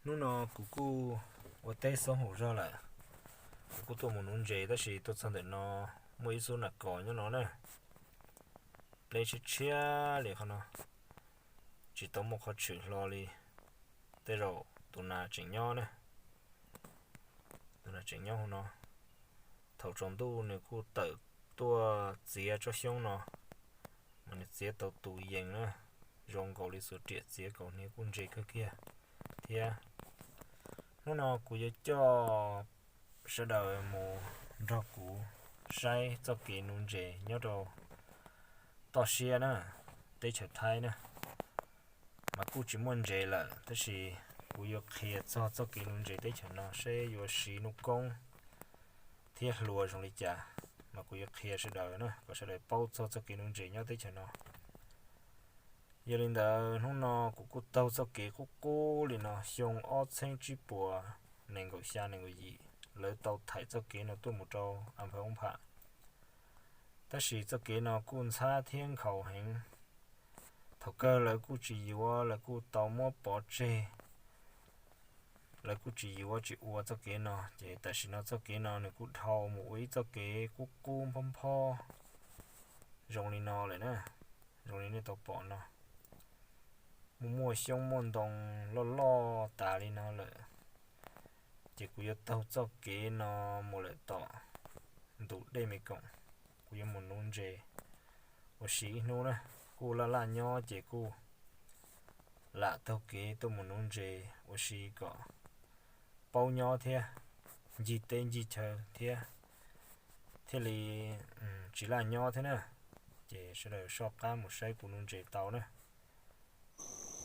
Hnub no kuv kuj ua teb xub hauv zog lawm, kuv kuj tuaj mus nuv ntses tab sis tuaj txog ntawm no muaj ib xub nas kos nyob no na, pleb tshiab tshiab li qhov no, tsis tau muaj qhov tshwm hlo li. Tej zaum tus nas tseem nyob na, tus nas tseem nyob hauv no. Thaum tsaus ntuj nws kuj tawm tuaj txiav tsob xyoob no, mas nws txiav tau tus yees na, zoo nkaus li xuas riam txiav kaus hniav kuj ntse kawg kiag thiab. Hnub no kuv yuav coj sawv daws mus nrog kuv saib txoj kev nuv ntses nyob rau toj siab na, teb chaws Thaib na. Mas kuj tsis muaj ntses lawm tab sis kuv yuav qhia txog txoj kev nuv ntses teb chaws no seb yuav siv nuj koob thiab hlua zoo li cas, mas kuv yuav qhia sawv daws na kom sawv daws paub txog txoj kev nuv ntses nyob teb chaws no. Yog li ntawd hnub no kuv kuj taug txoj kev qub qub li no, xyoo ob txheeb tsib puas nees nkaum xya nees nkaum yim lawv tau thaim txoj kev no tuaj mus rau a pha oob pham. Tab sis txoj kev no kuj ntxhab thiab nkhaus heev. Thaum kawg lawv kuj tsis yuav, lawv kuj tau muab pov tseg, lawv kuj tsis yuav tsis ua txoj kev no ces tam sim no txoj kev no nws kuj dhau mus ua ib txoj kev qub qub nphob nphob zoo li no lawm na, zoo li nej tau pom no. Muaj muaj xyoob muaj ntoo loj loj tas li no lawm, ces kuv yuav taug txoj kev no mus lawm tom ntug dej Mes Koom. Kuv yuav mus nuv ntses ua si ib hnub na, kuj laj laj nyob ces kuj lam taug kev tuaj mus nuv ntses ua si kom paub nyob thiab, ncig teb ncig chaw thiab, thiaj li tsis laj nyob thiab na. Ces sawv daws soj qab mus saib kuv nuv ntses tau na.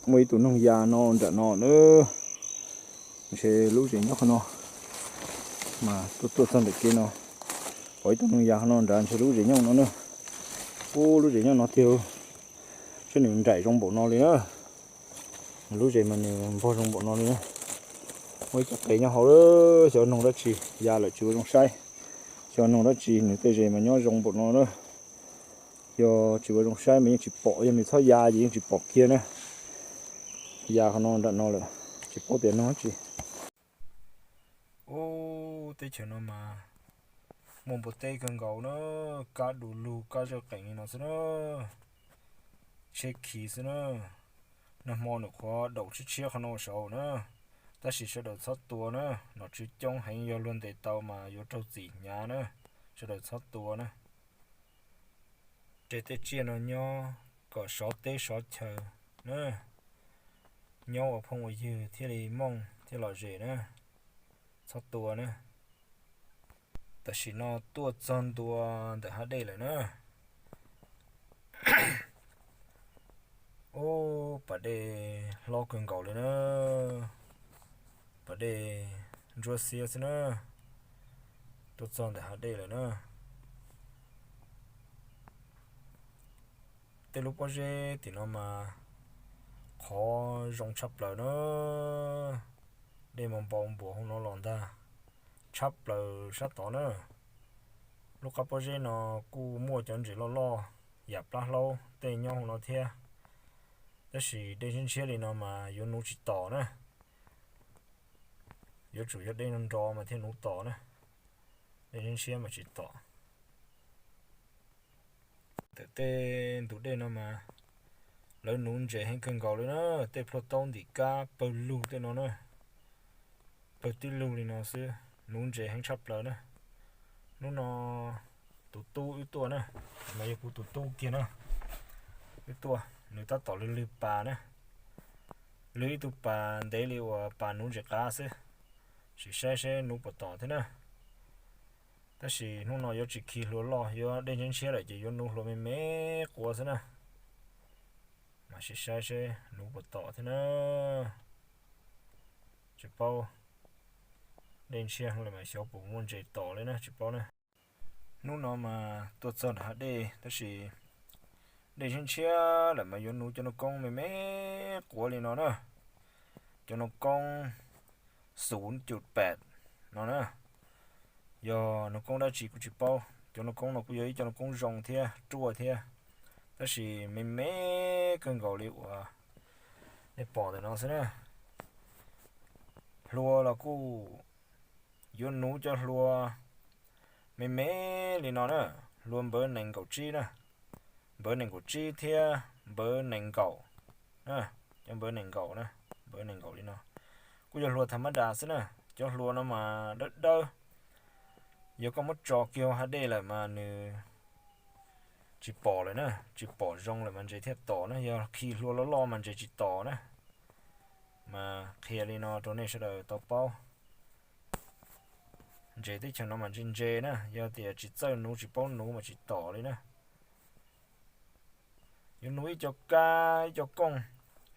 Muaj ib tug noog ya no nram no na, ntshe lub zes nyob qhov no, mas tuaj tuaj txog ntawm kev no, pom ib tug noog ya qhov no nrad ntshe lub zes nyob no na. Ub, lub zes nyob no tiag, saib nws nraim zoo npaum no li na. Lub zes mas nws npog zoo npaum no li na. Muaj ib co qe nyob hauv, xyov noog dab tsi, ya lawm tsis ua zoo saib. Xyov noog dab tsi, nws tej zes mas nyob zoo npaum no na. Yog tsis ua zoo saib mas yeej tsis pom, yog nws txhob ya ces yeej tsis pom kiag na. Ya qhov no nram no lawm, tsis paub tias noog dab tsi. Ub, teb chaws no mas muaj npua teb kawg nkaus na, kab du lug kab zawj qees li no xwb na, tsheb khiv xwb na. Nag hmo nws qhuav daum tshiab tshiab qhov no saud na, tab sis sawv daws txhob tua na, nom tswv coob heev, yog luag ntes tau mas yuav raug txim hnyav na, sawv daws txhob tua na. Ris tej tsiaj no nyob kom sov teb sov chaw na, nyob ua phooj ua ywg thiaj li mooj thiaj lom zem na, txhob tua na. Tam sim no tuaj txog ntua ntawm hav dej lawm na. Ub, pas dej hlob kawg nkaus li na, pas dej ntsuab xiab xwb na. Tuaj txog ntawm hav dej lawm na. Tej lub pob zeb tim no mas qhov zoo tshaj plaws na, dej mas npau npuas hauv no los ntag, tshaj plaws sab tod na. Lub qab pob zeb no kuj muaj cov ntses loj loj yam plab hlaub tej nyob hauv no thiab, tab sis dej ntshiab ntshiab li no mas yuav nuv tsis tom na. Yuav tsum yog dej nrov nrov mas thiaj nuv tom na, dej ntshiab ntshiab mas tsis tom. Ntawm tej ntug dej no mas lawv nuv ntses heev kawg nkaus li na, tej plhuaj taub ntim kab pawg lug tej no na, pawg tib lug li no xwb, nuv ntses heev tshaj plaws na. Hnub no tus tub wb tuaj na, mas yog kuv tus tub kiag na, wb tuaj, nws tab tom lwg lwg pas na, lwg ib tug pas ntev li uas pas nuv ntses qab xwb, sim saib seb nuv puas tom thiab na. Tab sis hnub no yuav tsis khi hlua loj, yuav dej ntshiab ntshiab lawm ces yuav nuv hlua me me quav xwb na. Mas sim saib seb nuv puas tom thiab na. Tsis paub, dej ntshiab lawm mas xyov puas muaj ntses tom li na, tsis paub na. Hnub no mas tuaj txog nram hav dej tab sis dej ntshiab ntshiab lawm mas yuav nuv cov nuv koob me me quav li no na. Cov nuv koob xuv cum pam no na. Yog nuv koob dab tsi kuj tsis paub, cov nuv koob no kuj yog ib co nuv koob zoo thiab ruaj thiab, tab sis me me kawg nkaus li uas nej pom ntawm no xwb na. Hlua los kuj yuav nuv cov hlua me me li no na, hlua npawv nees nkaum tsib na, npawv nees nkaum tsib thiab npawv nees nkaum, cov npawv nees nkaum na, npawv nees nkaum li no, kuj yog hlua tham mab das xwb na. Cov hlua no mas dawb dawb, yog koj muab tso kiag hauv hav dej lawm mas nws tsis pom lawm na, tsis pom zoo lawm mas ntses thiaj tom na, yog khi hlua loj loj mas ntses tsis tom na. Mas qhia li no rau nej sawv daws tau paub. Ntses teb chaws no mas ntse ntse na, yog tias tsis txawj nuv tsis paub nuv mas tsis tom li na. Yuav nuv ib co kab ib co kooj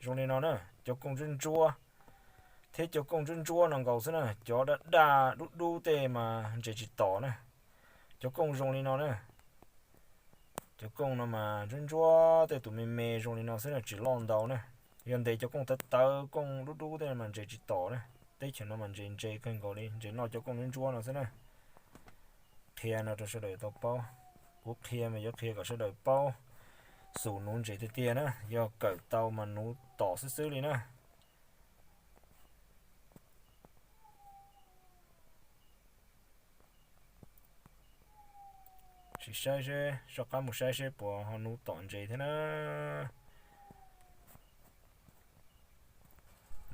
zoo li no na, cov kooj ntsuab ntsuab thiab cov kooj ntsuab ntsuab no nkaus xwb na, cov daj daj dub dub tej mas ntses tsis tom na. Cov kooj zoo li no na, cov kooj no mas ntsuab ntsuab tej tus me me zoo li no xwb na, tsis loj ntau na. Yog ntes cov kooj tawv tawv kooj dub dub tej mas ntses tsis tom na. Teb chaws no mas ntses ntse kawg nkaus li, ntses noj cov kooj ntsuab ntsuab no xwb na. Qhia no rau sawv daws tau paub. Kuv qhia mas yuav qhia kom sawv daws paub xus nuv ntses tiag tiag na, yog kawm tau mas nuv tom xwb xwb li na. Sim saib seb, soj qab mus saib seb puas ho nuv tom ntses thiab na.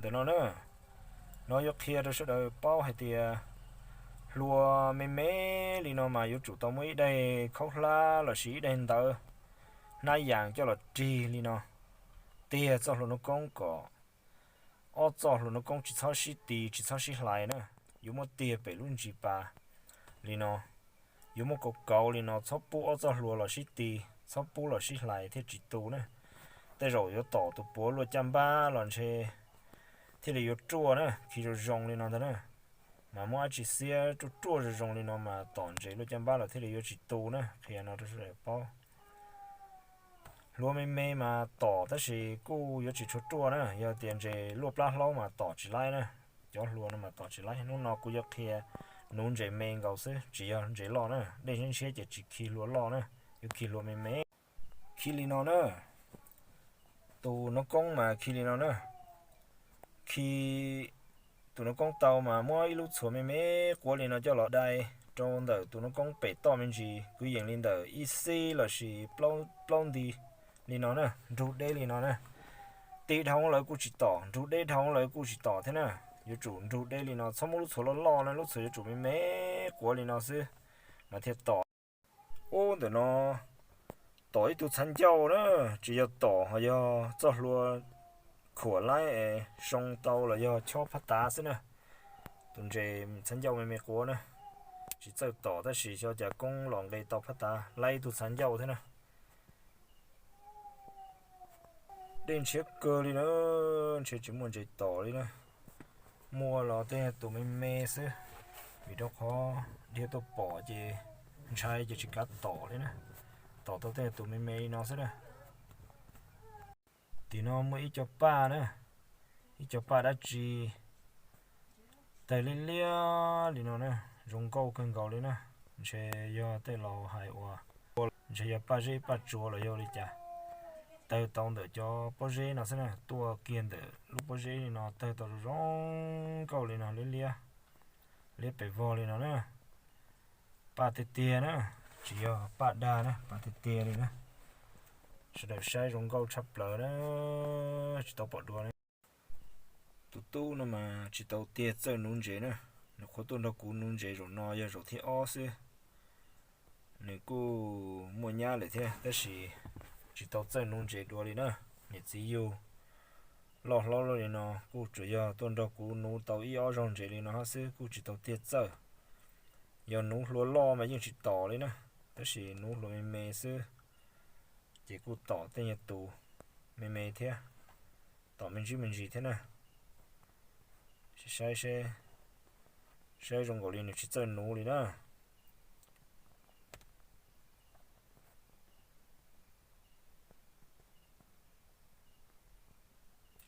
Ntawm no na, no yuav qhia rau sawv daws paub hais tias hlua me me li no mas yuav tsum tau muaj ib daig khaub hlab lossis ib daig ntawv hnab yas coj los rig li no, tiag txoj hlua nuv koob kom ob txoj hlua nuv koob tsis txhob sib ti tsis txhob sib hlais na. Yuav muab tiag pem lub ntsis pas li no, yuav muab kauv kauv li no, txhob pub ob txoj hlua los sib ti, txhob pub los sib hlais thiaj tsis tu na. Tej zaum yuav tom tus puav luaj caj npab los ntshe thiaj li yuav ruaj na, khi zoo zoo li no ntag na. Mas muab dab tsi xiab ruaj ruaj zoo zoo li no mas tom ntses luaj caj npab los thiaj li yuav tsis tu na, qhia no rau sawv daws paub. Hlua me me mas tom tab sis kuj yuav tsis tshua ruaj na, yog tias ntses luaj plab hlaub mas tom tsis laib na. Cov hlua no mas tom tsis laib. Hnub no kuv yuav qhia nuv ntses me nkaus xwb, tsis yog ntses loj na, dej ntshiab ntshiab ces tsis khi hlua loj na, yuav khi hlua me me. Khi li no na, tus nuv koob mas khi li no na. Khi tus nuv koob tau mas muab ib lub txhuas me me quav li no coj los dai rau ntawm tus nuv koob pem toj me ntsis, kwv yees li ntawm ib xib lossis plaub nti li no na, nrug deb li no na. Ti dhau lawv kuj tsis tom, nrug deb dhau lawv kuj tsis tom thiab na. Yuav tsum nrug deb li no, txhob muab lub txhuas loj loj na, lub txhuas yuav tsum me me quav li no xwb mas thiaj tom. Ub, ntawm no tom ib tug txhav ncauj na, tsis yog tom ho yog txoj hlua khuam laib es soo tau los yog chob phab tav xwb na. Tus ntses txhav ncauj me me quav na, tsis txawj tom tab sis xyov cas koob los nqe tau phab tav laib ib tug txhav ncauj thiab na. Dej ntshiab kawg li na, ntshe tsis muaj ntses tom li na. Muaj los tej tus me me xwb, vim rau qhov dhia tuaj pom ces ntshai ces tsis kav tom li na. Tom tau tej tus me me li no xwb na. Tim no muaj ib co paj na, ib co paj dab tsi tawg liab liab li no na, zoo nkauj kawg nkaus li na. Ntshe yog tej laus hais uas ntshe yog paj zeb paj tsua los yog li cas, tawg tau ntawm cov pob zeb no xwb na, tuaj kiag ntawm lub pob zeb li no tawg tau zoo zoo nkauj li no, liab liab, liab pes vog li no na. Paj tiag tiag na, tsis yog paj dag na, paj tiag tiag li na. Sawv daws saib zoo nkauj tshaj plaws na, tsis tau pom dua na. Tus tub no mas tsis tau tiag txawj nuv ntses na, nws qhuav tuaj nrog kuv nuv ntses zaum no yog zaum thib ob xwb. Nws kuj muaj nyab lawm thiab tab sis tsis tau txawj nuv ntses dua li na. Niam txiv yug loj hlob li no kuj tsuas yog tuaj nrog kuv nuv tau ib ob zaug ntses li no xwb, kuj tsis tau tiag txawj. Yog nuv hlua loj mas yeej tsis tom li na, tab sis nuv hlua me me xwb ces kuj tom tej nyuag tus me me thiab, tom me ntsis me ntsis thiab na. Saib, saib zoo nkaus li nws tsis txawj nuv li na.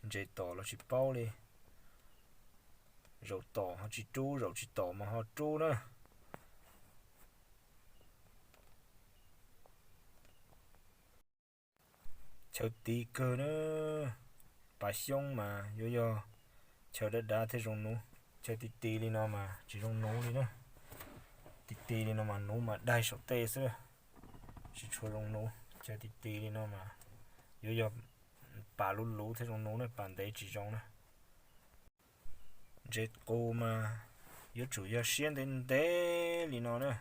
Ntses tom los tsis paub li, zaum tom ho tsis rub, zaum tsis tom mas ho rub na. Chaw tiv kawg na, pas xyoob mas yuav yog chaw dav dav thiaj zoo nuv. Chaw ti ti li no mas tsis zoo nuv li na. Ti ti li no mas nuv mas daig saum tej xwb, tsis tshua zoo nuv. Chaw ti ti li no mas yuav yog pas luv luv thiaj zoo nuv na, pas ntev tsis zoo na. Ntses qus mas yuav tsum yog siab ntev ntev li no na.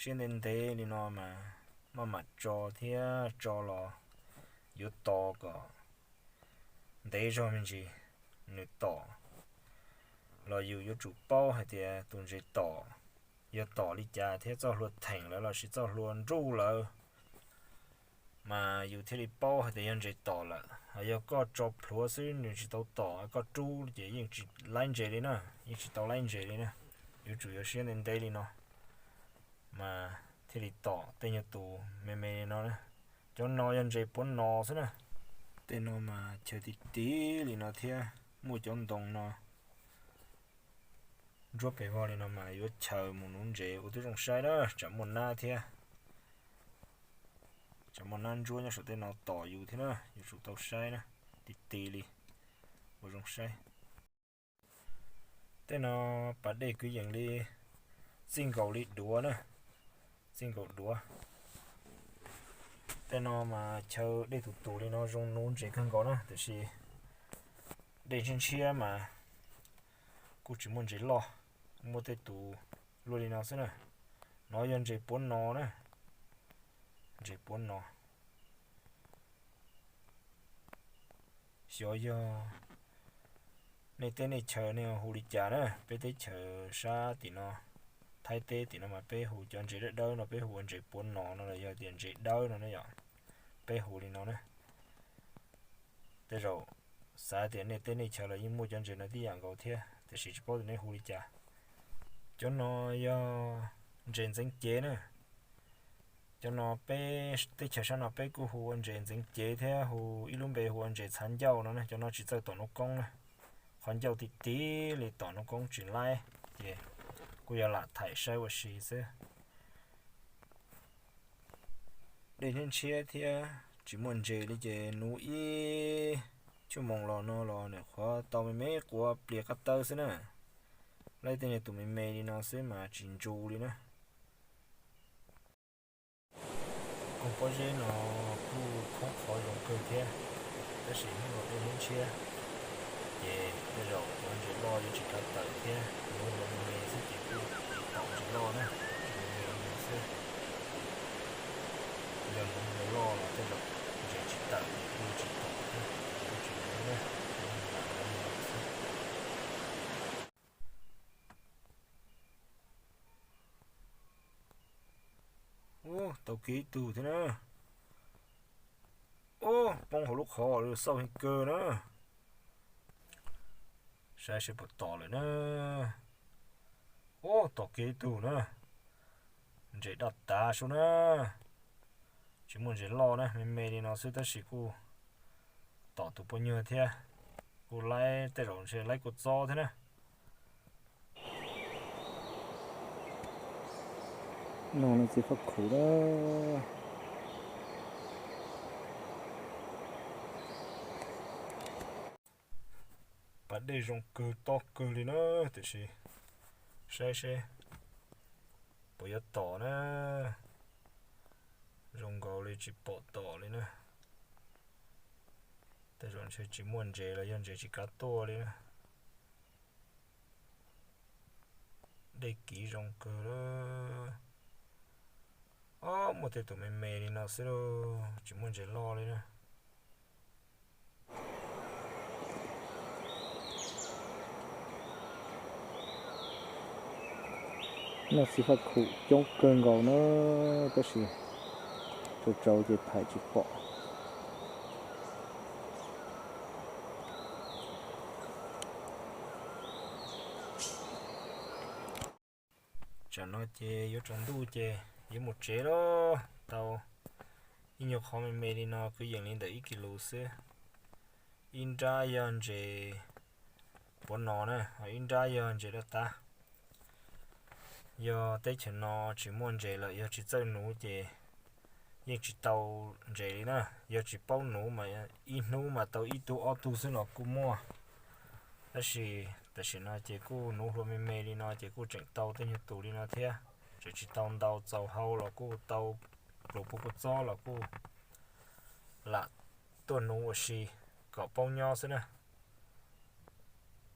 Siab ntev ntev li no mas maj mam tso thiab tso los yuav tos kom ntev zog me ntsis nws tom. Los yus yuav tsum paub hais tias tus ntses tom yog tom li cas thiab txoj hlua theem lawv los sis txoj hlua nruj lawv, mas yus thiaj li paub hais tias yog ntses tom lawm. Ho yog koj tso plhuav xwb nws tsis tau tom koj rub ces yeej tsis laib ntses li na, yeej tsis tau laib ntses li na. Yuav tsum yuav siab ntev ntev li no mas thiaj li tom tej nyuag tus me me li no na. Cov no yog ntses puav no xwb na. Tej no mas chaw ti ti li no thiab muaj cov ntoo no ntsuab pes vog li no mas yuav chaws mus nuv ntses ua tib zoo saib na, tsam muaj nab thiab. Tsam muaj nab ntsuab nyob saum tej no tom yus thiab na, yuav tsum tau saib na, ti ti li ua zoo saib. Tej no pas dej kwv yees li txij nkaus li duav na, txij nkaus duav. Tej no mas chaw dej tus tus li no zoo nuv ntses kawg nkaus na, tiam sis dej ntshiab ntshiab mas kuj tsis muaj ntses loj, muaj tej tus luaj li no xwb na. No yog ntses puav no na, ntses puav no. Xyov yog nej teb nej chaws nej hu li cas na, peb teb chaws sab tim no, Thaib teb tim no mas peb hu cov ntses dawb dawb no peb hu ua ntses puav no no los yog tias ntses dawb no na yom, peb hu li no na. Tej zaum xav tias nej teb nej chaws los yeej muaj cov ntses no tib yam nkaus thiab tiam sis tsis paub tias nej hu li cas. Cov no yog ntses ntxeev cev na. Cov no peb teb chaws sab no peb kuj hu ua ntses ntxeev cev thiab hu ib lub npe hu ua ntses txhav ncauj no na. Cov no tsis txawj tom hnub koob na, qhov ncauj ti ti li tom hnub koob tsis laib, ces kuj yog lam thaij saib ua si xwb. Dej ntshiab ntshiab thiab tsis muaj ntses li ces nuv ib xuab moos los no los nws qhuav tau me me quav plias qab taw xwb na. Laib tej niag tus me me li no xwb mas tsis ntsu li na. Koog pob zeb no kuj khoob qhov zoo kawg thiab, tab sis hnub no dej ntshiab ntshiab, ces tej zaum cov ntses loj yuav tsis kav tawm thiab, nuv me me xwb ces kuj tsis tom ntses loj na, tsis me me li no xwb. Yog nuv ntses loj los tej zaum ntses tsis tawm ces kuj tsis tom thiab, kuj tsis nuv na, nuv lam li no xwb. Ub, tau kiag ib tug thiab na. Ub, poob hauv lub qhov xauj heev kawg na. Saib seb puas tom lawm na. Ub, tom kiag ib tug na. Ntses daj tav sub na. Tsis muaj ntses loj na, me me li no xwb tab sis kuj tom tus poj nyuag thiab. Kuj laib tej zaum ntshe laib kua txob thiab na. No txiv faj khuv na. Pas dej zoo kawg tob kawg li na, tiam sis saib seb puas yuav tom na. Zoo nkaus li tsis pom tom li na. Tej zaum ntshe tsis muaj ntses los yog ntses tsis kav tuaj li na. Dej kiv zoo kawg lawm. Ob, muaj tej tus me me li no xwb lauj, tsis muaj ntses loj li na. Noj txiv faj khuv coob kawg nkaus na, tab sis tsaus tsaus ces thaij tsis pom. Tsam no ces yuav tsaus ntuj ces yuav mus tsev lauj. Tau ib nyuag qhov me me li no kwv yees li ntawm ib kis lus xwb. Ib nrab yog ntses puav no na, ho ib nrab yog ntses daj tab. Yog teb chaws no tsis muaj ntses lawm, yog tsis txawj nuv ces yeej tsis tau ntses li na. Yog tsis paub nuv mas ib hnub mas tau ib tug ob tug xwb los kuj muaj. Tab sis tam sim no ces kuj nuv hlua me me li no ces kuj tseem tau tej nyuag tus li no thiab, tseem tsis tau ntau, txaus hau los kuj tau, pluas pua kua txob los kuj lam tuaj nuv ua si kom paub nyob xwb na.